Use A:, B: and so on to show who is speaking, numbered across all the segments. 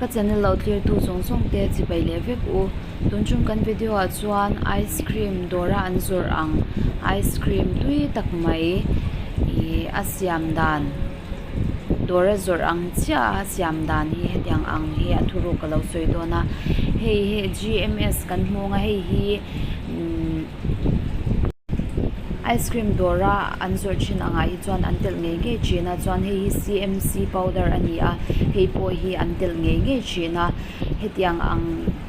A: Ka channel lo thlir tu zawng zawng te chibai leh vek u. Tun chung kan video ah chuan ice cream dawr a an zawrh ang ice cream tui tak mai ih a siam dan dawr a zawrh ang chiah a siam dan hi hetiang ang hi a thuruk ka lo sawi dawn a. Hei hi G M S kan hmung a hei hi umm. Ice cream dawr a an zawrh thin angah hi chuan an telh ngei ngei thin a chuan hei hi C M C powder a ni a hei pawh hi an telh ngei ngei thin a hetiang ang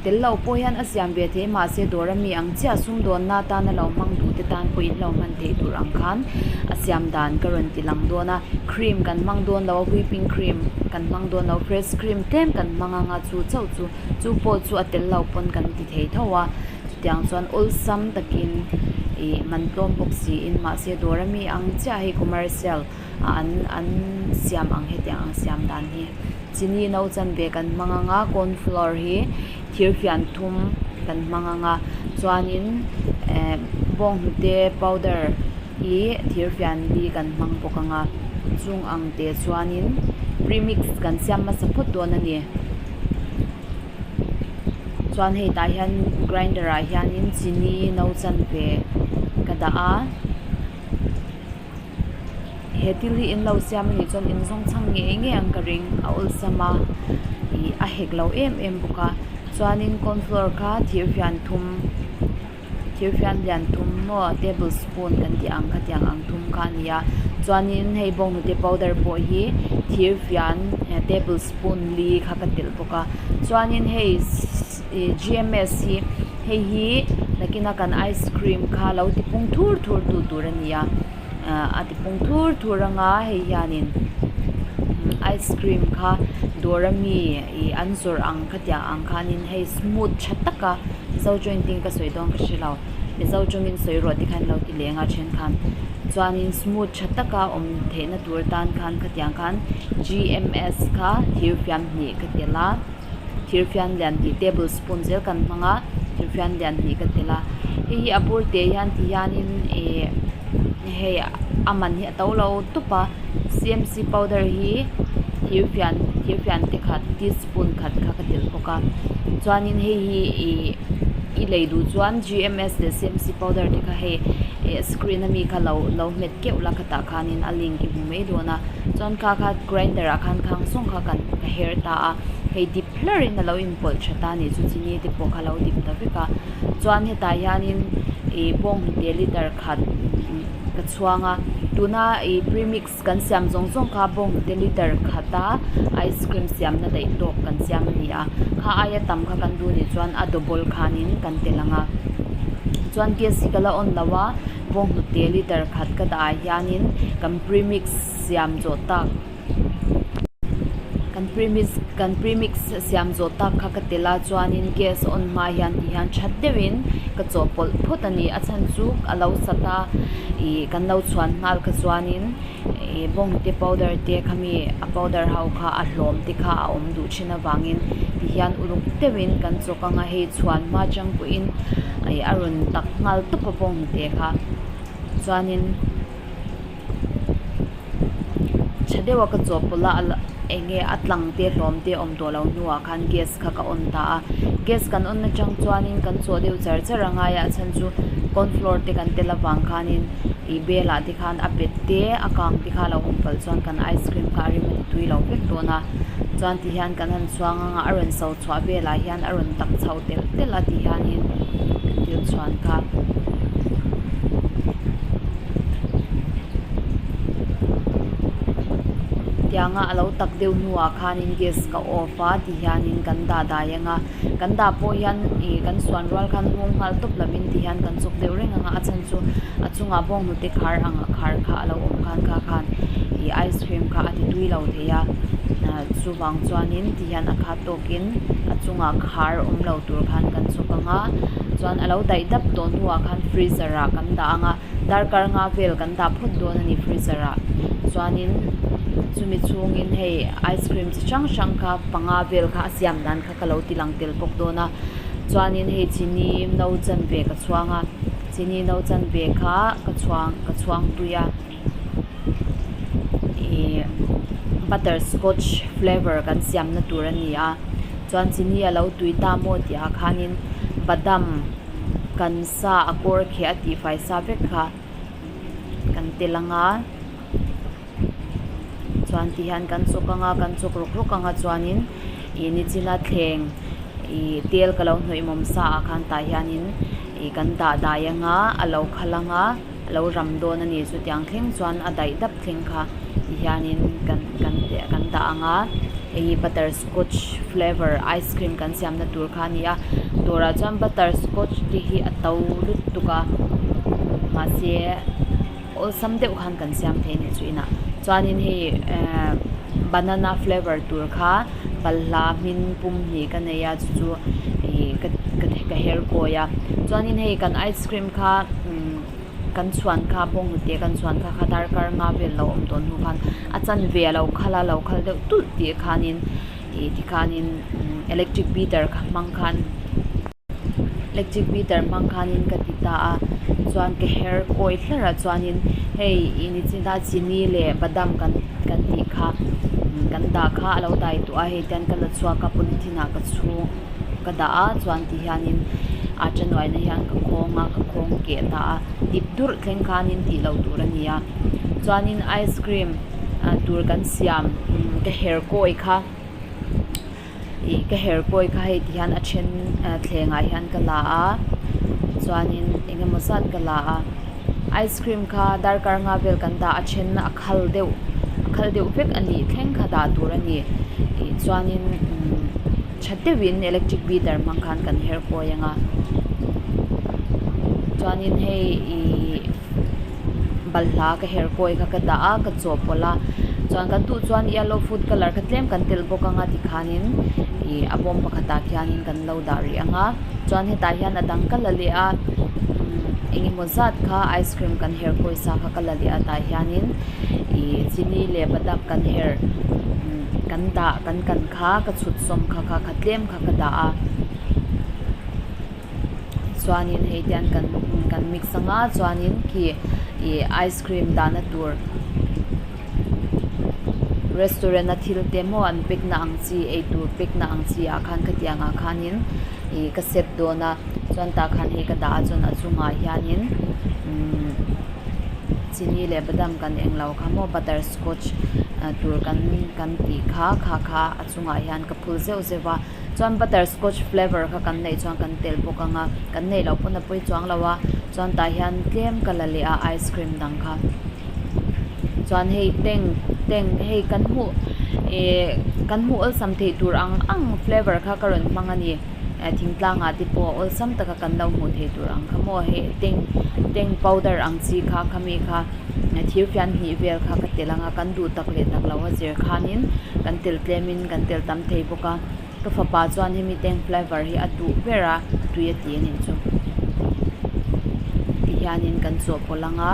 A: tel loh pawh hian a siam ve thei mahse dawr ami ang chiah sumdawnna atana lo hmang duh te tan pawh in lo hman theih tur ang khan a siam dan ka rawn ti lang dawn a cream kan hmang dawn lo a whipping cream kan hmang dawn lo fresh cream tlem kan hmang anga chu chauh chu chu pawh chu a tel lo pawn kan ti thei tho a. Chutiang chuan awlsam takin ih man tlawm bawk siin mahse dawr ami ang chiah hei commercial a an an siam ang hetiang ang siam dan hi chini no chanve kan hmang anga corn flour hi thir fian thum kan hmang anga chuanin eh bawnghnute powder hi thir fian li kan hmang bawk anga chung ang te chuanin premix kan siam hmasa phawt dawn a ni. Chuan hei tah hian grinder ah hianin chini no chanve ka dah a he thil hi in lo siam anih chuan in zawng chhang ngei ngei ang ka ring a awlsam a ih a hek lo em em bawk a chuanin corn flour kha thir fian thum thir fian lian thum maw table spoon kan tih ang khatiang ang thum kha a ni a chuanin hei bawnghnute powder pawh hi thir fian table spoon li kha ka telh bawk a chuanin hei ih G M S hi hei hi nakina kan ice cream kha lo ti pung thur thur tu tur a ni a ah a ti pung thur thur anga hei hianin ice cream kha dawr ami ih an zawrh ang khatiang ang khanin hei smooth tha taka mizo tawng ka sawi dawn ka hre lo mizo tawngin sawi rawh te khan lo ti leng a then khan chuanin smooth tha taka awm theihna tur tan khan khatiang khan G M S kha thir fian hnih ka tel a thir fian lian hnih table spoon zel kan hmang a thir fian lian hnih ka tel a hei hi a bur te hian ti hianin ih hei a man hi a to lo tawp a C M C powder hi thir fian thir fian te khat teaspoon khat kha ka telh bawk a chuanin hei hi ih i lei duh chuan G M S leh C M C powder te kha hei ih screen ami kha lo lo hmet keuh la khatah khanin a link i hmu mai dawn a chuan kha kha grinder ah khan khang zawng kha kan ka her ta a hei dip hlar in a lo inpawlh tha ta a nih chu chini te pawh kha a lo dip ta vek a chuan hetah hianin ih bawnghnute liter khat ka chhuang a tuna ih premix kan siam zawng zawng kha bawnghnute liter khata ice cream siamna daih tawk kan siam a ni a kha aia tam kha kan duh nih chuan a double khanin kan tel ang a chuan gas hi ka la on lo a bawnghnute liter khat ka dah ah hianin kan premix siam zawh tak kan premix kan premix siam zawh tak kha ka tel a chuanin gas on hma hian ti hian that deuhin ka chawhpawlh phawt a ni a chhan chu a lo sat a ih kan lo chhuan nghal kha chuanin ih bawnghnute powder te khami a powder ho kha a hlawm te kha a awm duh thin avangin ti hian uluk deuhin kan chawk ang a hei chhuan hma chang pawhin ih a rawn tak nghal tawp a bawnghnute kha chuanin. Tha deuha ka chawhpawlh a a eng nge a tlang te hlawm te awm tawh loh hnuah khan gas kha ka on ta a gas kan on atang chuanin kan chawh deuh char char a ngai a a chhan chu corn flour te kan tel avang khanin ih bel ah te khan a bet te a kang te kha a lo awm palh chuan kan ice cream kha a rim a ti tui lo vek dawn a chuan ti hian kan han chhuang ang a a rawn so chhuah velah hian a rawn tak chho telh telh a ti hianin kan thil chhuan kha. Tianga a lo tak deuh hnuah khanin gas ka off a ti hianin kan dah dai ang a kan dah pawh hian ih kan suan rual khan nghawng nghal tawp lovin ti hian kan chawk deuh reng ang a a chhan chu a chungah bawnghnute khar ang a khar kha a lo awm khan kha khan ih ice cream kha a ti tui lo thei a ah chuvang chuanin ti hian a khat tawkin a chungah khar awm lo tur khan kan chawk ang a chuan a lo daih dap tawh hnuah khan freezer ah kan dah ang a darkar nga vel kan dah phawt dawn a ni freezer ah chuanin chumi chhungin hei ice cream chi hrang hrang kha panga vel kha a siam dan kha ka lo ti lang tel bawk dawn a chuanin hei chini no chanve ka chhuang a chini no chanve kha ka chhuang ka chhuang tui a ih butterscotch flavour kan siamna tur a ni a. Chuan chini a lo tui ta maw tih ah khanin badam kan sa a kawr kheh a tihfai sa vek kha kan tel ang a chuan ti hian kan chawk ang a kan chawk rawk rawk ang a chuanin ih nichina thleng ih tel ka lo hnawih mawm sa ah khan tah hianin ih kan dah dai ang a a lo khal ang a a lo ram dawn a ni chutiang thleng chuan a daih dap thleng kha ti hianin kan kan kan dah ang a hei hi butterscotch flavour ice cream kan siam na tur kha a ni a dawrah chuan butterscotch te hi a to lutuk a mahse awlsam deuh khan kan siam thei a nih chu inah chuanin hei ehh banana flavour tur kha balhla hmin pum hnih ka nei a chu chu ih ka ka her kawi a chuanin hei kan ice cream kha umm kan chhuan kha bawnghnute kan chhuan kha kha darkar nga vel lo awm tawh hnu khan a chanve a lo khal a lo khal deuh tulh tih khanin ih tikhanin electric beater kha hmang khan. Electric beater hmang khanin ka ti ta a chuan ka her kawi hlar ah chuanin hei ih nichina chini leh badam kan kan tih kha kan dah kha a lo dai tawh a hei tian ka la chhuak a polythene ah ka chhung ka dah a chuan ti hianin atta nuaina hian ka khawng a ka khawng keh ta a dip durh thleng khanin tih loh tur a ni a chuanin ice cream ah tur kan siam ka her kawi kha. Ih ka her kawi kha hei ti hian a then thleng ah hian ka la a chuanin eng emaw zat ka la a ice cream kha darkar nga vel kan dah a then a khal deuh a khal deuh vek a nih thleng kha dah tur a ni ih chuanin umm tha deuhin electric beater hmang khan kan her kawi ang a chuanin hei ihh. Balhla ka her kawi kha ka dah a ka chawhpawlh a chuan kan duh chuan yellow food colour kha tlem kan telh bawk ang a tikhanin ih a bawm pakhatah khianin kan lo dah rih ang a chuan hetah hian a dang ka la leh a umm engemaw zat kha ice cream kan her kawi sa kha ka la leh a tah hianin ih chini leh badam kan her umm kan dah kan kan kha ka chhut sawm kha kha kha tlem kha ka dah a. Chuanin hei te hian kan kan mix ang a chuanin khi ih ice cream dahna tur restaurant a thil te maw an pack na ang chi eitur pack na ang chi ah khan khatiang ah khanin ih ka set dawn a chuan tah khan hei ka dah a chuan a chungah hianin umm chini leh badam kan englo kha maw butterscotch tur kan kan tih kha kha kha a chungah hian ka phul zeuh zeuh a. Chuan butterscotch flavour kha kan neih chuan kan telh bawk ang a kan neih loh pawn a pawi chuang lo a chuan tah hian tlem ka la leh a ice cream dang kha chuan hei tank tank hei kan hmuh ihh kan hmuh awlsam theih tur ang ang flavour kha ka rawn hmang a ni eh thingtlang ah te pawh awlsam taka kan lo hmuh theih tur ang kha maw hei tank tank powder ang chi kha khami kha thir fian hnih vel kha ka telh ang a kan duh tak leh tak lo a zir khanin kan tel tlem in kan tel tam thei bawk a ka fapa chuan hemi tank flavour hi a duh ber a tui a ti a nih chu ti hianin kan chawhpawlh ang a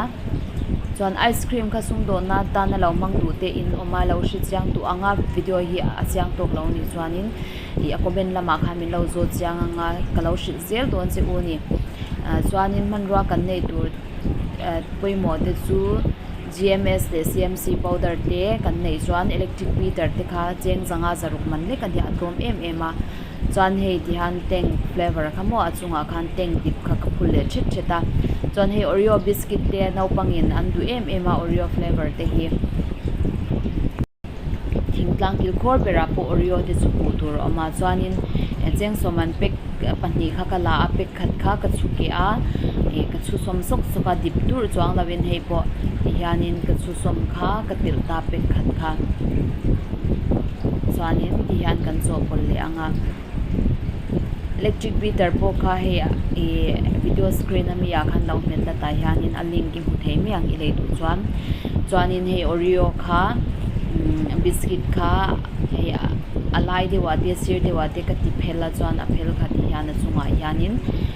A: chuan ice cream kha sumdawnna atana lo hmang duh te in awm a lo hre chiang duh ang a video hi a chiang tawk lo a nih chuanin ih a comment lamah khan min lo zawt chiang ang a ka lo hrilh zel dawn che u a ni ah chuanin hmanrua kan neih tur pawimawh te chu. G_m_s leh c_m_c powder te kan neih chuan electric meter te kha cheng zanga zaruk man lek a nia a tlawm em em a chuan hei ti hian tank flavour kha maw a chungah khan tank dip kha ka phul leh thet thet a chuan hei oreo biscuit te naupangin an duh em em a oreo flavour te hi. Thingtlang kilkhawr berah pawh oreo te chu hmuh tur a awm a chuanin chengsawm an pack pahnih kha ka la a pack khat kha ka chhu keh a ih ka chhu sawm sawk sawk a dip durh chuang lovin hei pawh ti hianin ka chhu sawm kha ka telh ta pack khat kha chuanin ti hian kan chawhpawlh leh ang a electric beater pawh kha hei ih video screen ami ah khan lo hmet la tah hianin a link i hmu thei mai ang i lei duh chuan chuanin hei oreo kha umm biscuit kha hei a lai deuh ah te sir deuh ah te ka ti phel a chuan a phel kha ti hian a chungah hianin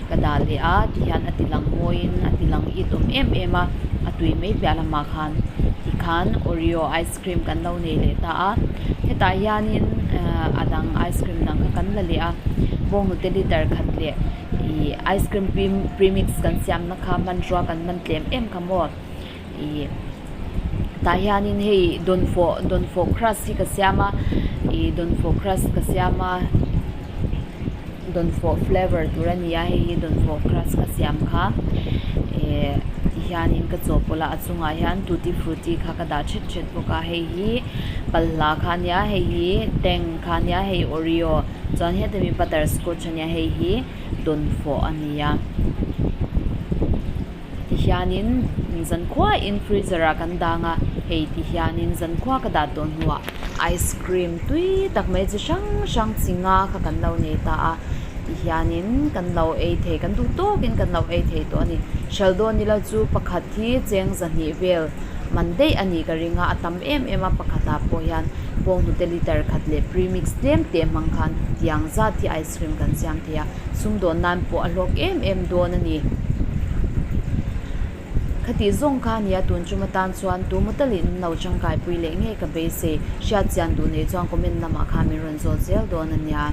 A: ka dah leh a ti hian a ti lang mawiin a ti lang it awm em em a a tui mai piah lamah khan tikhan oreo ice cream kan lo nei leh ta a hetah hianin ahh a dang ice cream dang kha kan la leh a bawnghnute liter khat leh ih ice cream premix kan siam na kha hmanrua kan hman tlem em kha maw ih tah hianin hei dawnfawh dawnfawh crush hi ka siam a ih dawnfawh crush ka siam a. Dawnfawh flavour tur a ni a hei hi dawnfawh crush ka siam kha eh ti hianin ka chawhpawlh a a chungah hian tutti frutti kha ka dah thet thet bawk a hei hi balhla kha a nia hei hi tang kha a nia hei oreo chuan heta mi butterscotch a nia hei hi dawnfawh a ni a ti hianin zankhuain freezer ah kan dang a hei ti hianin zankhua ka dah tawh hnuah ice cream tui tak mai chi hrang hrang chi nga kha kan lo nei ta a ti hianin kan lo ei thei kan duh tawkin kan lo ei thei tawh a ni hralh dawn ila chu pakhat hi cheng zahnih vel man daih a nih ka ring a a tam em em a pakhatah pawh hian bawnghnute liter khat leh premix tlem te hmang khan tiang zat hi ice cream kan siam thei a. Sumdawn nan pawh a hlawk em em dawn a ni. Khatih zawng kha a nia tun tum atan chuan tu maw talin an lo tangkaipui leh ngei ka beisei. Hriat chian duh nei chuan comment lamah khan min rawn zawt zel dawn a nia.